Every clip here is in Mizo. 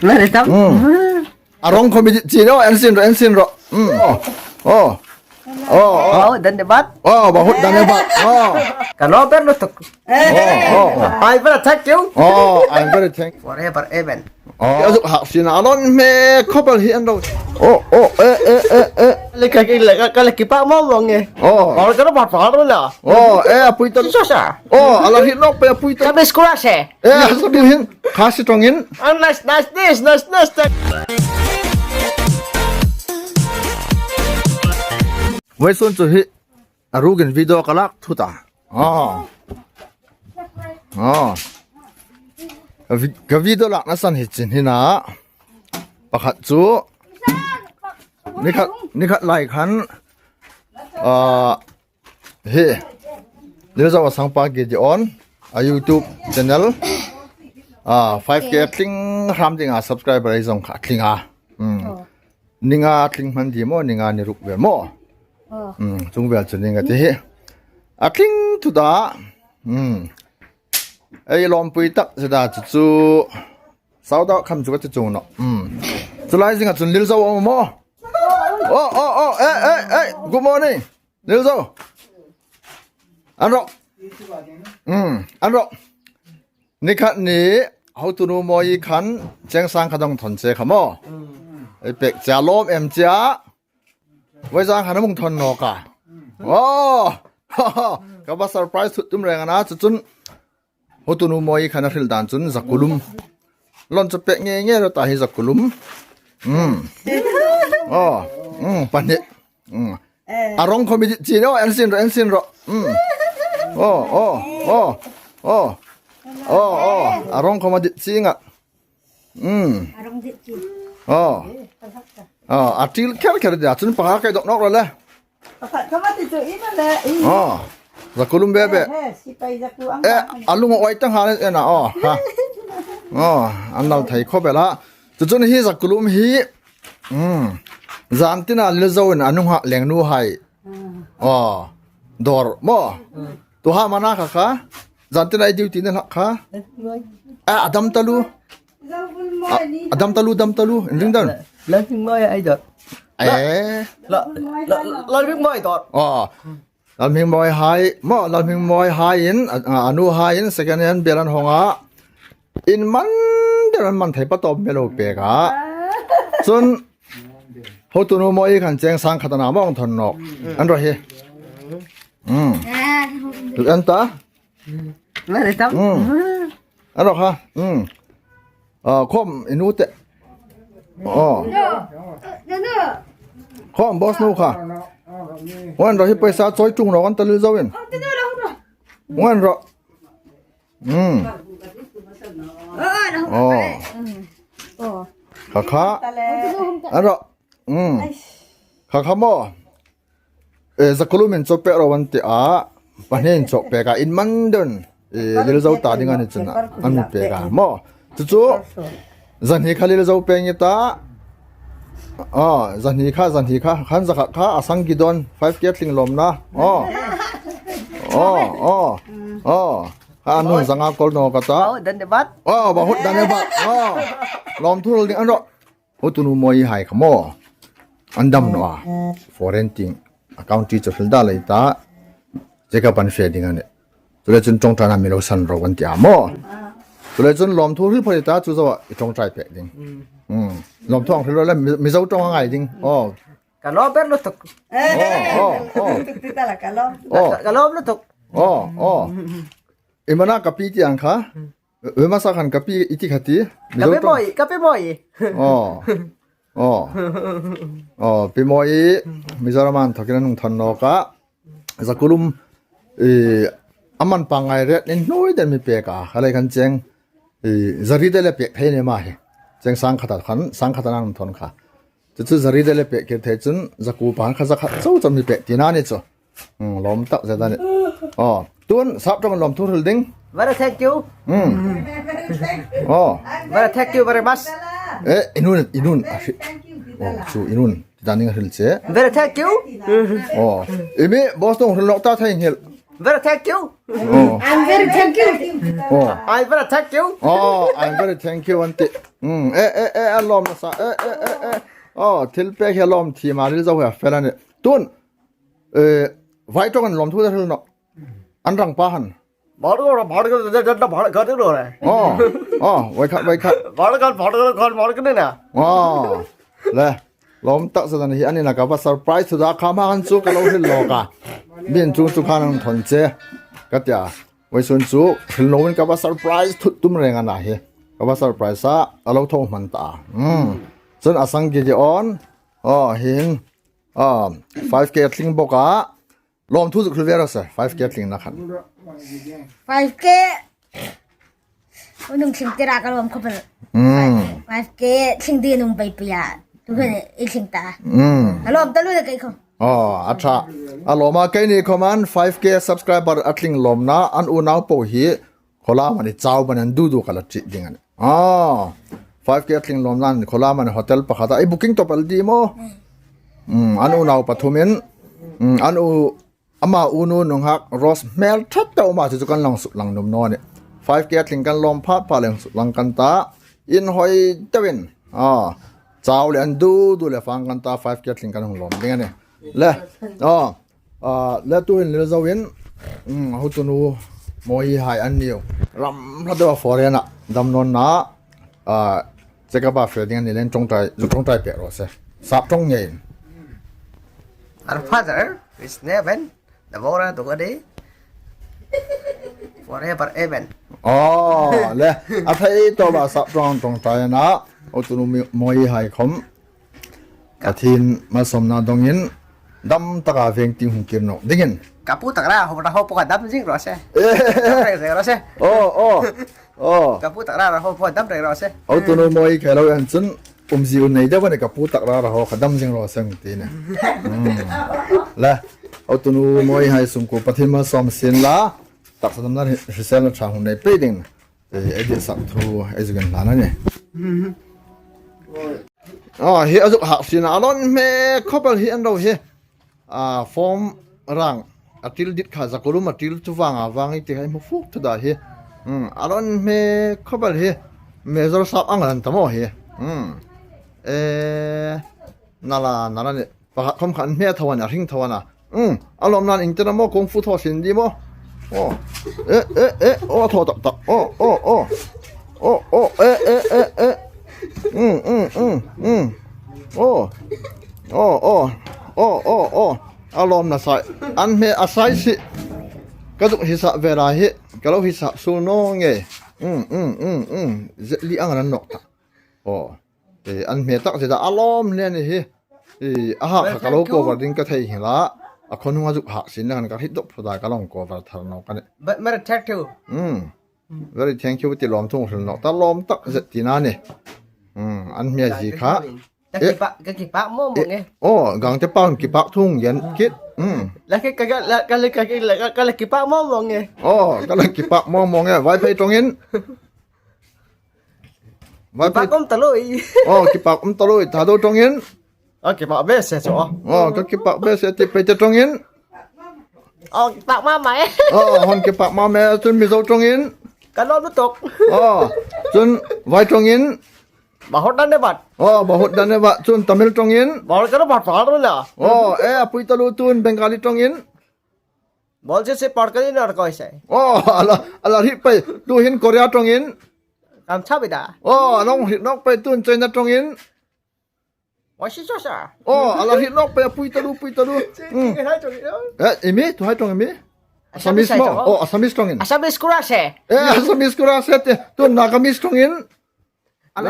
A rong kho mi chi no en sin ro en sin ro. Oh. Oh. Oh, धन्यवाद. Oh, bahut धन्यवाद. Oh. Kalober lutuk. Oh. Oh. I very thank you. Oh, I'm very thank. Forever amen. Oh. Hak sin alon me couple hi an ro. Oh, oh, eh eh eh eh. Lika lika kala kipa mo mo nge. Oh. Oh, kala ba pa ro la. Oh, eh apui tan. Sasa. Oh, ala hi nok pe apui tan. Kami sekolah se. Eh, sabi hin khasi tongin. Oh, nice nice this nice nice. Wai sun chu hi arugin video kalak thuta. Oh. Oh. Ka video lak na san hi chin hi na pakhat chu nikhat nikhat lai khan hi Lilzo Sangpa Gideon a YouTube channel 5k tling hram ding a subscriber ai zong kha tling a ninga tling hman di mo ninga ni ruk vel mo chung vel chu ninga te hi a tling thu da ei lawm pui tak zeda chu chu sau deuh kham chu ka ti chung no chulai zinga chun Lilzo awm maw oh oh oh eh eh eh good morning Lilzo an rawh an rawh Nikhat ni hotunu mawi khan chengsang kha dong thon che kha maw ei pek cha lawm em chia voi zang khan mung thon no ka oh ka ba surprise thut tum reng ana chu chun hotunu mawi khan a hril dan chun zakulum lon chu pek nge nge ro ta hi zakulum oh pahnih a rong khomi chi no en sin ro en sin ro oh oh oh oh oh oh a rong khoma dit chi nga oh oh a til kher kher dia chun panga kai dok nok ro le oh zakulum be be e alung oi tang ha le na oh ha oh an nal thei kho bela chu chun hi zakulum hi Zan tina Lilzo in anu ha leng nu hai. Oh. Dor mo. Tu ha mana kha kha. Zan tina i duty na kha. A adam talu. Adam talu dam talu in ring dan. Lan hing moi ai dot. Eh. La la la hing moi dot. Oh. Lam hing moi hai mo lam hing moi hai in anu hai in second hand belan honga in man der an man thei pa tawp melo pek a chun hotunu mawi khan cheng sang khatana mawng thawn nawk an rawh hi um an ta um an rawh kha um khawm inu te aw khawm boss nu kha wan rawh hi pawisa chawi tung rawh an ta lil zo in wan rawh Um. Oh. Kha kha. An rawh. Um. Kha kha maw. E zakulum in chawp pek ro an ti a. Pahnih in chawp pek a in man dun. E lilzo ta ding ani chun an mu pek a maw. Cucu zan hi kha lilzo peng i ta. Oh, zan hi kha zan hi kha khan zakhat kha asang ki don 5k tling lawm na. Oh. Oh, oh. Oh. Ha anu zanga kol no ka ta. Oh, धन्यवाद. Oh, bahut धन्यवाद. Oh. Lawm thu ding an ro. Hotunu moi hai kha mo. An dam no a. Foreign ting account ti chu da lei ta. Cheka pan fe ding ane. Chule chun tong tana milo san ro kan tia mo. Chule chun lawm thu ri phoi ta chu zo i tong trai pe ding. Lawm thu ang thilo le mizo tong ngai ding. Oh. Kalober lutuk. Oh, oh, oh. Oh. Kalob lutuk. Oh, oh. Imana kapi ti ang kha. Wema sa khan kapi iti khati. Kapi moi, kapi moi. Oh. Oh. Oh, pi moi Mizoram an thokin anung thon no ka. Zakulum e aman pangai ret ni noi den mi pe ka. Khalai khan cheng e zari de le pe thei ne ma he. Cheng sang khata khan sang khata nang thon kha. Chu chu zari de le pe ke thei chun zaku pan kha zakha chau cham mi pe tina ni chu. Lawm tak zet a ni. Aw, tun sap tawng lawm thu hril ding. Very thank you. Aw. Very thank you very much. Eh, inun inun a hri. Aw, chu inun ti dan ding a hril che. Very thank you. Aw, imi boss tawng hril lawk ta thei nghilh. Very thank you. Oh. I'm very thank you. Oh. I very thank you. Oh, I'm very thank you an ti. Mm, e e e a lawm nasa e e e e. Oh, thil pek hi a lawm thi ma ril zo hi a fel a ni. Tun e vai tawng an lawm thu ta hril no. An rang pa han. Oh, oh, vai khat vai khat. Oh, le lawm tak zan hi ani na ka va surprise thu da kha ma han chu ka lo hril lo ka. Min chung chu khan an thon che. Ka tia vai sun chu hril lo in ka va surprise thut tum reng ana hi. Ka va surprise a alo tho man ta. Chun asang gi gi on. Oh, hin. Oh, 5k tling boka. Lawmthu zuk hlu ve rawh se 5k tling na khan. 5k unung thling tira ka lawm khopal. 5k thling di nung bai pia tu khan i thling ta. Ka lawm ta lu da kai khom. Oh a tha. A lawma kai ni khoman 5k subscriber a tling lawm na an unau po hi khola mani chau ban an du du kala chi ding an. Oh 5k tling lawm nan khola mani hotel pakhata i booking top al di mo. An unau pathumin an u ama unu nunghak Rose hmel that te uma chu chu kan lang lang num no ani 5k tling kan lawm phat pha leng lang kan ta in hoi tewin a chau le an du du le fang kan ta 5k tling kan hung lawm ding ani le a le tu in le zo in hu tu nu moi hai an niu ram hla dewa foreign a dam non na a check up a fel ding ani len tawngtai zu tawngtai peh rawh se sap tawng ngei in. Our father is in heaven, the Bora to God forever amen. Oh le a thei to ba sap tawng tawngtai na o tu nu moi hai khom Pathin malsawmna dongin dam taka veng ti hung kir nok dingin. Ka pu tak ra ho ra ho po dam jing ro se. Dam reng reng ro se. Oh oh oh. Ka pu tak ra ra ho po dam reng ro se. Au tu nu moi khai lo an chun umzi un nei deuh ani ka pu tak ra ra ho kha dam jing ro se ti ne. La au tu nu moi hai sung ku pathin malsawm sin la tak sa dam na hrisel na tha hung nei pe ding. Ei di sak thu ei zukin hlan ani. Oh hi azuk hak sin alon me khopal hi an ro hi a form rang atil dit kha zakulum atil chu wanga wangi ti hai mu fuk thu da hi alon me khopal hi major sap ang lan tamo hi e nala nala ni pakhat khom khan hme thawan a hring thawan a um a lawm nan eng ten a maw kung fu thaw sin di maw aw e e e aw a thaw tak tak aw aw aw aw aw e e e e um um um um aw aw aw aw aw aw a lawm nasa an hme a sai si ka zuk hi sah ve lai hi ka lo hi sah sul naw nge um um um um zet li ang an nawk tak aw an hme tak zet a a lawm hle ani hi a hak kha ka lo cover ding ka thei hngel a a khawnung a zuk hak sin na kan ka hrit deuh phut a ka long cover thar nawk ani Very thank you. Very thank you ti lawm thung hril nawk ta lawm tak zet ti na ni an hmia zi kha Ka ki pak mo mo nge. Oh gang te paun ki pak thung yan kit La cái cái cái cái cái cái ki pak mo mo nge. Oh ka la ki pak mo mo nge vai phei tong in Ki pak om taloi. Oh, ki pak om taloi tha do tong in. Oh, ki pak be se cho. Oh, ka ki pak be se ti pe te tong in. Oh, ki pak ma mai. Oh, hon ki pak ma me chun mi zo tong in. Ka lo lutuk. Oh, chun vai tong in. Ba hot dan ne bat. Oh, ba hot dan ne ba chun Tamil tong in. Ba ka ba pa ro la. Oh, e apui talu tun Bengali tong in. Bolche se parkali nar koi sai. Oh, ala ala hi pai tu hin Korea tong in. Kam cha bida. Oh, along hi nok pai tun China tong in. Wa shi cho sa. Oh, ala hi nok pai pui talu pui talu. Eh, imi tu hai tong imi. Assamese mo. Oh, Assamese tong in. Assamese kura se. Eh, Assamese kura se te tu Nagamese tong in. Eh,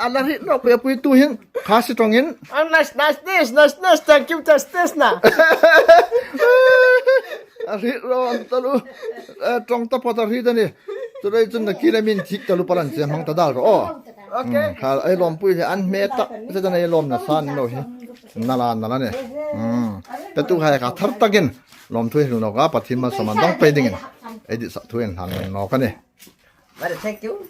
ala ri no pe pui tu hin khasi tong in. Nice, nice, this, nice, nice, thank you, this, this na. A ri ro an talu tong ta pota ri dani. Tu dei chun na kile min thik talu palan che mang ta dal ro. Oh. Okay. Khal ai lom pui an me tak che dan ai lom na san no hi. Nala nala ne. Ta tu khai ka thar takin lom thui ru no ka pathim ma saman dong pe ding in. Ei di sa thu en han no ka ni. Thank you.